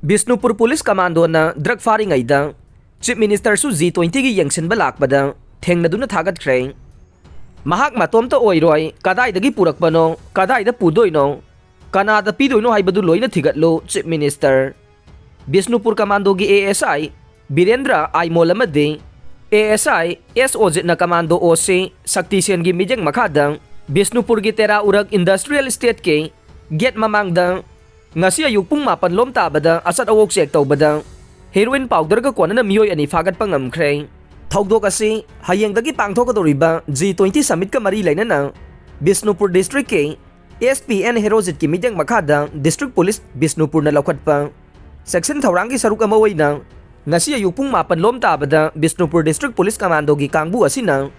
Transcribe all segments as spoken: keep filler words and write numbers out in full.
Bishnupur police ꯀꯃꯥꯟꯗꯣꯅ ꯗ꯭ꯔꯒ ꯐꯥꯔꯤꯉꯩꯗ ꯆꯤꯐ ꯃꯤꯅꯤꯁꯇꯔꯁꯨ ꯖꯤ ꯇ꯭ꯋꯦꯟꯇꯤꯒꯤ ꯌꯦꯡꯁꯤꯟꯕ ꯂꯥꯛꯄꯗ ꯊꯦꯡꯅꯗꯨꯅ ꯊꯥꯒꯠꯈ꯭ꯔꯦ꯫ ꯃꯍꯥꯛ ꯃꯇꯣꯝꯇ ꯑꯣꯏꯔꯣꯏ, ꯀꯗꯥꯏꯗꯒꯤ ꯄꯨꯔꯛꯄꯅꯣ, ꯀꯗꯥꯏꯗ ꯄꯨꯗꯣꯏꯅꯣ, ꯀꯅꯥꯗ ꯄꯤꯗꯣꯏꯅꯣ ꯍꯥꯏꯕꯗꯨ ꯂꯣꯏꯅ ꯊꯤꯒꯠꯂꯨ, ꯆꯤꯐ ꯃꯤꯅꯤꯁꯇꯔ꯫ ꯕꯤꯁꯅꯨꯄꯨꯔ ꯀꯃꯥꯟꯗꯣꯒꯤ A S I Birendra Aimol ꯑꯃꯗꯤ A S I S ꯑꯣꯖꯤꯠꯅ commando ꯑꯣ ꯁꯤ ꯁꯛꯇꯤ ꯁꯦꯟꯒꯤ ꯃꯤꯠꯌꯦꯡ ꯃꯈꯥꯗ ꯕꯤꯁꯅꯨꯄꯨꯔꯒꯤ ꯇꯦꯔꯥ ꯎꯔꯛ ꯏꯟꯗꯁꯇ꯭ꯔꯤꯌꯦꯜ ꯏꯁꯇꯦꯠꯀꯤ ꯒꯦꯠ ꯃꯃꯥꯡꯗ ꯉꯁꯤ ꯑꯌꯨꯛ ꯄꯨꯡ ꯃꯥꯄꯟ ꯂꯣꯝ ꯇꯥꯕꯗ ꯑꯆꯠ ꯑꯋꯣꯛ ꯆꯦꯛ ꯇꯧꯕꯗ ꯍꯦꯔꯣꯏꯟ ꯄꯥꯎꯗꯔꯒ ꯀꯣꯟꯅꯅ ꯃꯤꯑꯣꯏ ꯑꯅꯤ ꯐꯥꯒꯠꯄ ꯉꯝꯈ꯭ꯔꯦ꯫ ꯊꯧꯗꯣꯛ ꯑꯁꯤ ꯍꯌꯦꯡꯗꯒꯤ ꯄꯥꯡꯊꯣꯛꯀꯗꯧꯔꯤꯕ ꯖꯤ ꯇ꯭ꯋꯦꯟꯇꯤ ꯁꯃꯤꯠꯀ ꯃꯔꯤ ꯂꯩꯅꯅ ꯕꯤꯁꯅꯨꯄꯨꯔ ꯗꯤꯁꯇ꯭ꯔꯤꯛꯀꯤ ꯑꯦꯁ ꯄꯤ ꯑꯦꯟ ꯍꯦꯔꯣꯖꯤꯠꯀꯤ ꯃꯤꯠꯌꯦꯡ ꯃꯈꯥꯗ ꯗꯤꯁꯇ꯭ꯔꯤꯛ ꯄꯨꯂꯤꯁ ꯕꯤꯁꯅꯨꯄꯨꯔꯅ ꯂꯧꯈꯠꯄ ꯆꯦꯛꯁꯤꯟ ꯊꯧꯔꯥꯡꯒꯤ ꯁꯔꯨꯛ ꯑꯃ ꯑꯣꯏꯅ ꯉꯁꯤ ꯑꯌꯨꯛ ꯄꯨꯡ ꯃꯥꯄꯟ ꯂꯣꯝ ꯇꯥꯕꯗ ꯕꯤꯁꯅꯨꯄꯨꯔ ꯗꯤꯁꯇ꯭ꯔꯤꯛ ꯄꯨꯂꯤꯁ ꯀꯃꯥꯟꯗꯣꯒꯤ ꯀꯥꯡꯕꯨ ꯑꯁꯤꯅ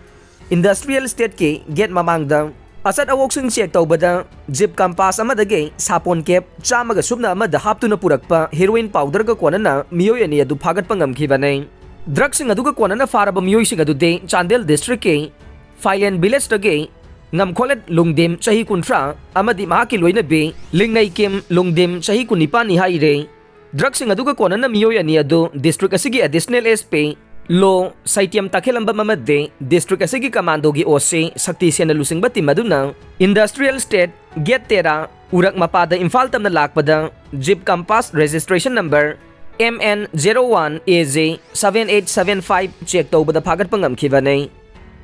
ꯏꯟꯗꯁꯇ꯭ꯔꯤꯌꯦꯜ ꯏꯁꯇꯦꯠꯀꯤ ꯒꯦꯠ ꯃꯃꯥꯡꯗ ꯑꯆꯠ ꯑꯋꯣꯛꯁꯤꯡ ꯆꯦꯛ ꯇꯧꯕꯗ ꯖꯤꯞ ꯀꯝꯄꯥꯁ ꯑꯃꯗꯒꯤ ꯁꯥꯄꯣꯟ ꯀꯦꯞ ꯆꯥꯝꯃꯒ ꯁꯨꯞꯅ ꯑꯃꯗ ꯍꯥꯞꯇꯨꯅ ꯄꯨꯔꯛꯄ ꯍꯦꯔꯣꯏꯟ ꯄꯥꯎꯗꯔꯒ ꯀꯣꯟꯅꯅ ꯃꯤꯑꯣꯏ ꯑꯅꯤ ꯑꯗꯨ ꯐꯥꯒꯠꯄ ꯉꯝꯈꯤꯕꯅꯤ꯫ ꯗ꯭ꯔꯒꯁꯤꯡ ꯑꯗꯨꯒ ꯀꯣꯟꯅꯅ ꯐꯥꯔꯕ ꯃꯤꯑꯣꯏꯁꯤꯡ ꯑꯗꯨꯗꯤ ꯆꯥꯟꯗꯦꯜ ꯗꯤꯁꯇ꯭ꯔꯤꯛꯀꯤ ꯐꯥꯏꯂꯦꯟ ꯚꯤꯂꯦꯖꯇꯒꯤ ꯉꯝꯈꯣꯂꯦꯠ ꯂꯨꯡꯗꯤꯝ ꯆꯍꯤ ꯀꯨꯟꯊ꯭ꯔꯥ ꯑꯃꯗꯤ ꯃꯍꯥꯛꯀꯤ ꯂꯣꯏꯅꯕꯤ ꯂꯤꯡꯅꯩꯀꯤꯝ ꯂꯨꯡꯗꯤꯝ ꯆꯍꯤ ꯀꯨꯟꯅꯤꯄꯥꯟꯅꯤ ꯍꯥꯏꯔꯦ꯫ ꯗ꯭ꯔꯒꯁꯤꯡ ꯑꯗꯨꯒ ꯀꯣꯟꯅꯅ ꯃꯤꯑꯣꯏ ꯑꯅꯤ ꯑꯗꯨ ꯗꯤꯁꯇ꯭ꯔꯤꯛ ꯑꯁꯤꯒꯤ ꯑꯦꯗꯤꯁꯅꯦꯜ ꯑꯦꯁ ꯄꯤ ꯂꯣ ꯁꯩꯇ꯭ꯌꯝ ꯇꯈꯦꯂꯝꯕꯝ ꯑꯃꯗꯤ ꯗꯤꯁꯇ꯭ꯔꯤꯛ ꯑꯁꯤꯒꯤ ꯀꯃꯥꯟꯗꯣꯒꯤ ꯑꯣ ꯁꯤ ꯁꯛꯇꯤ ꯁꯦꯟꯅ ꯂꯨꯆꯤꯡꯕ ꯇꯤꯝ ꯑꯗꯨꯅ ꯏꯟꯗꯁꯇ꯭ꯔꯤꯌꯦꯜ ꯏꯁꯇꯦꯠ ꯒꯦꯠ ꯇꯦꯔꯥ ꯎꯔꯛ ꯃꯄꯥꯗ ꯏꯝꯐꯥꯜ ꯇꯝꯅ ꯂꯥꯛꯄꯗ jeep Compass registration number M N zero one A J seven eight seven five check ꯇꯧꯕꯗ ꯐꯥꯒꯠꯄ ꯉꯝꯈꯤꯕꯅꯤ꯫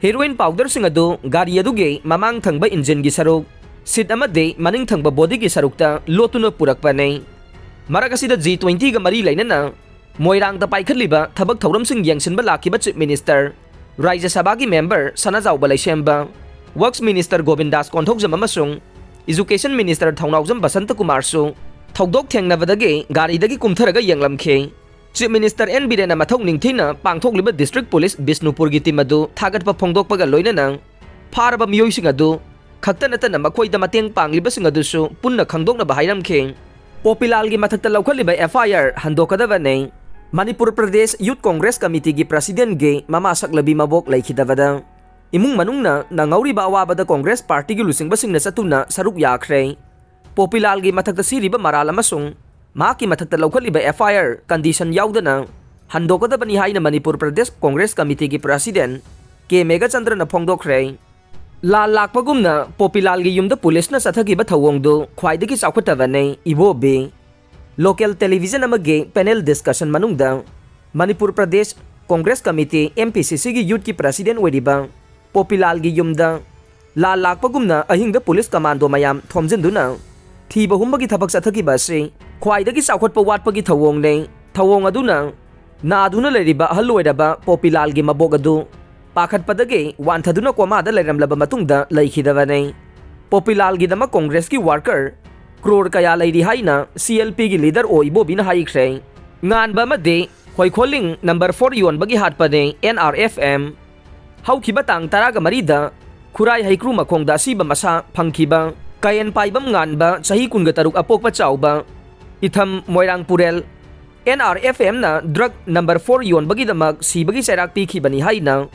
ꯍꯦꯔꯣꯏꯟ ꯄꯥꯎꯗꯔꯁꯤꯡ ꯑꯗꯨ ꯒꯥꯔꯤ ꯑꯗꯨꯒꯤ ꯃꯃꯥꯡ ꯊꯪꯕ ꯏꯟꯖꯤꯟꯒꯤ ꯁꯔꯨꯛ, ꯁꯤꯠ ꯑꯃꯗꯤ ꯃꯅꯤꯡ ꯊꯪꯕ ꯕꯣꯗꯤꯒꯤ ꯁꯔꯨꯛꯇ ꯂꯣꯠꯇꯨꯅ ꯄꯨꯔꯛꯄꯅꯤ꯫ ꯃꯔꯛ ꯑꯁꯤꯗ ꯖꯤ ꯇ꯭ꯋꯦꯟꯇꯤꯒ ꯃꯔꯤ ꯂꯩꯅꯅ ꯃꯣꯏꯔꯥꯡꯗ ꯄꯥꯏꯈꯠꯂꯤꯕ ꯊꯕꯛ ꯊꯧꯔꯝꯁꯤꯡ ꯌꯦꯡꯁꯤꯟꯕ ꯂꯥꯛꯈꯤꯕ ꯆꯤꯐ ꯃꯤꯅꯤꯁꯇꯔ, ꯔꯥꯖ꯭ꯌ ꯁꯚꯥꯒꯤ ꯃꯦꯝꯕꯔ ꯁꯅꯥꯖꯥꯎꯕ ꯂꯩꯁꯦꯝꯕ, ꯋꯔꯛꯁ ꯃꯤꯅꯤꯁꯇꯔ ꯒꯣꯕꯤꯟꯗꯥꯁ ꯀꯣꯟꯊꯧꯖꯝ ꯑꯃꯁꯨꯡ ꯏꯖꯨꯀꯦꯁꯟ ꯃꯤꯅꯤꯁꯇꯔ ꯊꯧꯅꯥꯎꯖꯝ ꯕꯁꯟꯇ ꯀꯨꯃꯥꯔꯁꯨ ꯊꯧꯗꯣꯛ ꯊꯦꯡꯅꯕꯗꯒꯤ ꯒꯥꯔꯤꯗꯒꯤ ꯀꯨꯝꯊꯔꯒ ꯌꯦꯡꯂꯝꯈꯤ꯫ ꯆꯤꯐ ꯃꯤꯅꯤꯁꯇꯔ ꯑꯦꯟ ꯕꯤꯔꯦꯟꯅ ꯃꯊꯧ ꯅꯤꯡꯊꯤꯅ ꯄꯥꯡꯊꯣꯛꯂꯤꯕ ꯗꯤꯁꯇ꯭ꯔꯤꯛ ꯄꯨꯂꯤꯁ ꯕꯤꯁꯅꯨꯄꯨꯔꯒꯤ ꯇꯤꯝ ꯑꯗꯨ ꯊꯥꯒꯠꯄ ꯐꯣꯡꯗꯣꯛꯄꯒ ꯂꯣꯏꯅꯅ ꯐꯥꯔꯕ ꯃꯤꯑꯣꯏꯁꯤꯡ ꯑꯗꯨ ꯈꯛꯇ ꯅꯠꯇꯅ ꯃꯈꯣꯏꯗ ꯃꯇꯦꯡ ꯄꯥꯡꯂꯤꯕꯁꯤꯡ ꯑꯗꯨꯁꯨ ꯄꯨꯟꯅ ꯈꯪꯗꯣꯛꯅꯕ ꯍꯥꯏꯔꯝꯈꯤ꯫ ꯄꯣꯄꯤꯂꯥꯜꯒꯤ ꯃꯊꯛꯇ ꯂꯧꯈꯠꯂꯤꯕ ꯑꯦꯐ ꯑꯥꯏ ꯑꯥꯔ ꯍꯟꯗꯣꯛꯀꯗꯕꯅꯤ꯫ ꯃꯅꯤꯄꯨꯔ ꯄ꯭ꯔꯗꯦꯁ ꯌꯨꯠ ꯀꯣꯡꯒ꯭ꯔꯦꯁ ꯀꯃꯤꯇꯤꯒꯤ ꯄ꯭ꯔꯁꯤꯗꯦꯟꯒꯤ ꯃꯃꯥ ꯁꯛꯂꯕꯤ ꯃꯕꯣꯛ ꯂꯩꯈꯤꯗꯕꯗ ꯏꯃꯨꯡ ꯃꯅꯨꯡꯅ ꯅꯪꯍꯧꯔꯤꯕ ꯑꯋꯥꯕꯗ ꯀꯣꯡꯒ꯭ꯔꯦꯁ ꯄꯥꯔꯇꯤꯒꯤ ꯂꯨꯆꯤꯡꯕꯁꯤꯡꯅ ꯆꯠꯇꯨꯅ ꯁꯔꯨꯛ ꯌꯥꯈ꯭ꯔꯦ꯫ ꯄꯣꯄꯤꯂꯥꯜꯒꯤ ꯃꯊꯛꯇ ꯁꯤꯔꯤꯕ ꯃꯔꯥꯜ ꯑꯃꯁꯨꯡ ꯃꯍꯥꯛꯀꯤ ꯃꯊꯛꯇ ꯂꯧꯈꯠꯂꯤꯕ F I R condition ꯌꯥꯎꯗꯅ ꯍꯟꯗꯣꯛꯀꯗꯕꯅꯤ ꯍꯥꯏꯅ ꯃꯅꯤꯄꯨꯔ ꯄ꯭ꯔꯗꯦꯁ ꯀꯣꯡꯒ꯭ꯔꯦꯁ ꯀꯃꯤꯇꯤꯒꯤ president ꯀꯦ ꯃꯦꯘꯆꯟꯗ꯭ꯔꯅ ꯐꯣꯡꯗꯣꯛꯈ꯭ꯔꯦ꯫ ꯂꯥꯜ ꯂꯥꯛꯄꯒꯨꯝꯅ ꯄꯣꯄꯤꯂꯥꯜꯒꯤ ꯌꯨꯝꯗ ꯄꯨꯂꯤꯁꯅ ꯆꯠꯊꯈꯤꯕ ꯊꯧꯑꯣꯡꯗꯨ ꯈ꯭ꯋꯥꯏꯗꯒꯤ ꯆꯥꯎꯈꯠꯇꯕꯅꯤ, ꯏꯕꯣꯕꯤ꯫ Local television ꯑꯃꯒꯤ panel discussion ꯃꯅꯨꯡꯗ Manipur Pradesh Congress committee, M P C C ꯒꯤ youth ꯀꯤ president ꯑꯣꯏꯔꯤꯕ ꯄꯣꯄꯤꯂꯥꯜꯒꯤ ꯌꯨꯝꯗ ꯂꯥꯜ ꯂꯥꯛꯄꯒꯨꯝꯅ ꯑꯍꯤꯡꯗ ꯄꯨꯂꯤꯁ commando ꯃꯌꯥꯝ ꯊꯣꯝꯖꯤꯟꯗꯨꯅ ꯊꯤꯕ ꯍꯨꯝꯕꯒꯤ ꯊꯕꯛ ꯆꯠꯊꯈꯤꯕ ꯑꯁꯤ ꯈ꯭ꯋꯥꯏꯗꯒꯤ ꯆꯥꯎꯈꯠꯄ ꯋꯥꯠꯄꯒꯤ ꯊꯧꯑꯣꯡꯅꯤ꯫ ꯊꯧꯑꯣꯡ ꯑꯗꯨꯅ ꯅꯥꯗꯨꯅ ꯂꯩꯔꯤꯕ ꯑꯍꯜ ꯑꯣꯏꯔꯕ ꯄꯣꯄꯤꯂꯥꯜꯒꯤ ꯃꯕꯣꯛ ꯑꯗꯨ ꯄꯥꯈꯠꯄꯗꯒꯤ ꯋꯥꯟꯊꯗꯨꯅ ꯀꯣꯃꯥꯗ ꯂꯩꯔꯝꯂꯕ ꯃꯇꯨꯡꯗ ꯂꯩꯈꯤꯗꯕꯅꯤ꯫ ꯄꯣꯄꯤꯂꯥꯜꯒꯤꯗꯃꯛ ꯀꯣꯡꯒ꯭ꯔꯦꯁꯀꯤ worker ꯀ꯭ꯔꯣꯔ ꯀꯌꯥ ꯂꯩꯔꯤ ꯍꯥꯏꯅ C L P ꯒꯤ leader ꯑꯣ ꯏꯕꯣꯕꯤꯅ ꯍꯥꯏꯈ꯭ꯔꯦ꯫ ꯉꯥꯟꯕ ꯑꯃꯗꯤ ꯍꯣꯏꯈꯣꯂꯤꯡ number four ꯌꯣꯟꯕꯒꯤ ꯍꯥꯠꯄꯅꯦ N R F M꯫ ꯍꯧꯈꯤꯕ ꯇꯥꯡ ꯇꯔꯥꯒ ꯃꯔꯤꯗ ꯈꯨꯔꯥꯏ ꯍꯩꯀ꯭ꯔꯨ ꯃꯈꯣꯡꯗ ꯑꯁꯤꯕ ꯃꯁꯥ ꯐꯪꯈꯤꯕ ꯀꯌꯦꯟ ꯄꯥꯏꯕꯝ ꯉꯥꯟꯕ, ꯆꯍꯤ ꯀꯨꯟꯒ ꯇꯔꯨꯛ, ꯑꯄꯣꯛꯄ ꯆꯥꯎꯕ, ꯏꯊꯝ ꯃꯣꯏꯔꯥꯡ ꯄꯨꯔꯦꯜ, N R F M ꯅ drug number four ꯌꯣꯟꯕꯒꯤꯗꯃꯛ ꯁꯤꯕꯒꯤ ꯆꯩꯔꯥꯛ ꯄꯤꯈꯤꯕꯅꯤ ꯍꯥꯏꯅ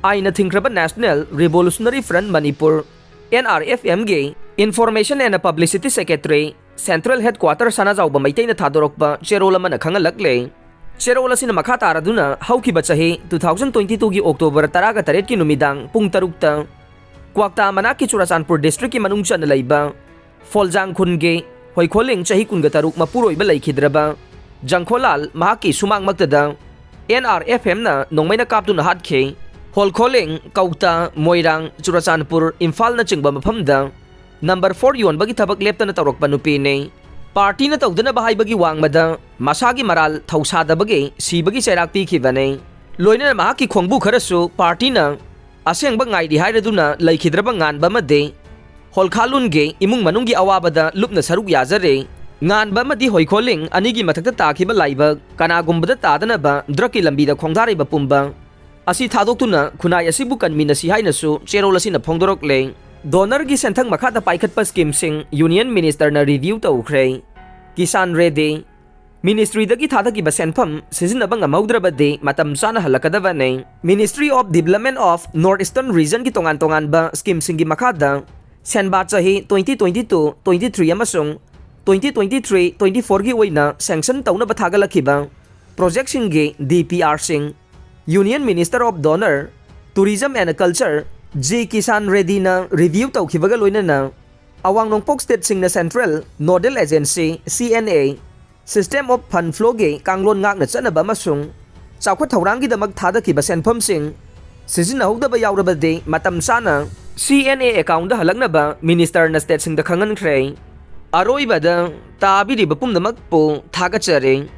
ꯑꯥꯏꯟꯅ ꯊꯤꯡꯈ꯭ꯔꯕ National Revolutionary Front Manipur, N R F M ꯒꯤ Information and Publicity Secretary, Central Headquarter ꯁꯅꯥꯖꯥꯎꯕ ꯃꯩꯇꯩꯅ ꯊꯥꯗꯣꯔꯛꯄ ꯆꯦꯔꯣꯜ ꯑꯃꯅ ꯈꯪꯍꯜꯂꯛꯂꯦ꯫ ꯆꯦꯔꯣꯜ ꯑꯁꯤꯅ ꯃꯈꯥ ꯇꯥꯔꯗꯨꯅ ꯍꯧꯈꯤꯕ ꯆꯍꯤ two thousand twenty two ꯒꯤ October ꯇꯔꯥꯒ ꯇꯔꯦꯠꯀꯤ ꯅꯨꯃꯤꯗꯥꯡ ꯄꯨꯡ ꯇꯔꯨꯛꯇ ꯀ꯭ꯋꯥꯛꯇꯥ ꯃꯅꯥꯛꯀꯤ ꯆꯨꯔꯥꯆꯥꯟꯄꯨꯔ district ꯀꯤ ꯃꯅꯨꯡ ꯆꯟꯅ ꯂꯩꯕ ꯐꯣꯜꯖꯥꯡ ꯈꯨꯟꯒꯤ ꯍꯣꯏꯈꯣꯂꯤꯡ, ꯆꯍꯤ ꯀꯨꯟꯒ ꯇꯔꯨꯛ, ꯃꯄꯨꯔꯣꯏꯕ ꯂꯩꯈꯤꯗ꯭ꯔꯕ ꯖꯪꯈꯣꯂꯥꯜ ꯃꯍꯥꯛꯀꯤ ꯁꯨꯃꯥꯡꯃꯛꯇꯗ N R F M ꯅ ꯅꯣꯡꯃꯩꯅ ꯀꯥꯞꯇꯨꯅ ꯍꯥꯠꯈꯤ꯫ ꯍꯣꯜꯈꯣꯂꯤꯡ, ꯀꯧꯇꯥ, ꯃꯣꯏꯔꯥꯡ, ꯆꯨꯔꯥꯆꯥꯟꯄꯨꯔ, ꯏꯝꯐꯥꯜꯅꯆꯤꯡꯕ ꯃꯐꯝꯗ number four ꯌꯣꯟꯕꯒꯤ ꯊꯕꯛ ꯂꯦꯞꯇꯅ ꯇꯧꯔꯛꯄ ꯅꯨꯄꯤꯅꯤ꯫ Party ꯅ ꯇꯧꯗꯅꯕ ꯍꯥꯏꯕꯒꯤ ꯋꯥꯡꯃꯗ ꯃꯁꯥꯒꯤ ꯃꯔꯥꯜ ꯊꯧꯁꯥꯗꯕꯒꯤ ꯁꯤꯕꯒꯤ ꯆꯩꯔꯥꯛ ꯄꯤꯈꯤꯕꯅꯤ꯫ ꯂꯣꯏꯅꯅ ꯃꯍꯥꯛꯀꯤ ꯈꯣꯡꯕꯨ ꯈꯔꯁꯨ party ꯅ ꯑꯁꯦꯡꯕ ꯉꯥꯏꯔꯤ ꯍꯥꯏꯔꯗꯨꯅ ꯂꯩꯈꯤꯗ꯭ꯔꯕ ꯉꯥꯟꯕ ꯑꯃꯗꯤ ꯍꯣꯜꯈꯥꯂꯨꯟꯒꯤ ꯏꯃꯨꯡ ꯃꯅꯨꯡꯒꯤ ꯑꯋꯥꯕꯗ ꯂꯨꯞꯅ ꯁꯔꯨꯛ ꯌꯥꯖꯔꯦ꯫ ꯉꯥꯟꯕ ꯑꯃꯗꯤ ꯍꯣꯏꯈꯣꯂꯤꯡ ꯑꯅꯤꯒꯤ ꯃꯊꯛꯇ ꯇꯥꯈꯤꯕ ꯂꯥꯏꯕꯛ ꯀꯅꯥꯒꯨꯝꯕꯗ ꯇꯥꯗꯅꯕ drug ꯀꯤ ꯂꯝꯕꯤꯗ ꯈꯣꯡꯗꯥꯔꯤꯕ ꯄꯨꯝꯕ ꯑꯁꯤ ꯊꯥꯗꯣꯛꯇꯨꯅ ꯈꯨꯟꯅꯥꯏ ꯑꯁꯤꯕꯨ ꯀꯟꯃꯤꯟꯅꯁꯤ ꯍꯥꯏꯅꯁꯨ ꯆꯦꯔꯣꯜ ꯑꯁꯤꯅ ꯐꯣꯡꯗꯣꯔꯛꯂꯦ꯫ Donor ꯒꯤ ꯁꯦꯟꯊꯪ ꯃꯈꯥꯗ ꯄꯥꯏꯈꯠꯄ scheme ꯁꯤꯡ Union Minister ꯅ review ꯇꯧꯈ꯭ꯔꯦ꯫ ꯀꯤꯁꯥꯟ ꯔꯦꯗꯤ, Ministry ꯗꯒꯤ ꯊꯥꯗꯈꯤꯕ ꯁꯦꯟꯐꯝ ꯁꯤꯖꯤꯟꯅꯕ ꯉꯝꯍꯧꯗ꯭ꯔꯕꯗꯤ ꯃꯇꯝ ꯆꯥꯅ ꯍꯜꯂꯛꯀꯗꯕꯅꯤ꯫ Ministry of Development of North Eastern Region ꯒꯤ ꯇꯣꯉꯥꯟ ꯇꯣꯉꯥꯟꯕ scheme ꯁꯤꯡꯒꯤ ꯃꯈꯥꯗ ꯁꯦꯟꯕꯥ ꯆꯍꯤ twenty twenty two twenty three ꯑꯃꯁꯨꯡ twenty twenty three twenty four ꯒꯤ ꯑꯣꯏꯅ ꯁꯦꯡꯁꯟ ꯇꯧꯅꯕ ꯊꯥꯒꯠꯂꯛꯈꯤꯕ ꯄ꯭ꯔꯣꯖꯦꯛꯁꯤꯡꯒꯤ ꯗꯤ ꯄꯤ ꯑꯥꯔꯁꯤꯡ Union Minister of Donor, Tourism and Culture G Kishan ꯔꯦꯗꯤꯅ ꯔꯤꯚꯤꯌꯨ ꯇꯧꯈꯤꯕꯒ ꯂꯣꯏꯅꯅ ꯑꯋꯥꯡ ꯅꯣꯡꯄꯣꯛ ꯁ꯭ꯇꯦꯠꯁꯤꯡꯅ Central Nodal Agency C N A System of Fund Flowꯒꯤ ꯀꯥꯡꯂꯣꯟ ꯉꯥꯛꯅ ꯆꯠꯅꯕ ꯑꯃꯁꯨꯡ ꯆꯥꯎꯈꯠ ꯊꯧꯔꯥꯡꯒꯤꯗꯃꯛ ꯊꯥꯗꯈꯤꯕ ꯁꯦꯟꯐꯝꯁꯤꯡ ꯁꯤꯖꯤꯟꯅꯍꯧꯗꯕ ꯌꯥꯎꯔꯕꯗꯤ ꯃꯇꯝ ꯆꯥꯅ C N A ꯑꯦꯀꯥꯎꯟꯗ ꯍꯜꯂꯛꯅꯕ ꯃꯤꯅꯤꯁꯇꯔꯅ ꯁ꯭ꯇꯦꯠꯁꯤꯡꯗ ꯈꯪꯍꯟꯈ꯭ꯔꯦ꯫ ꯑꯔꯣꯏꯕꯗ ꯇꯥꯕꯤꯔꯤꯕ ꯄꯨꯝꯅꯃꯛꯄꯨ ꯊꯥꯒꯠꯆꯔꯤ꯫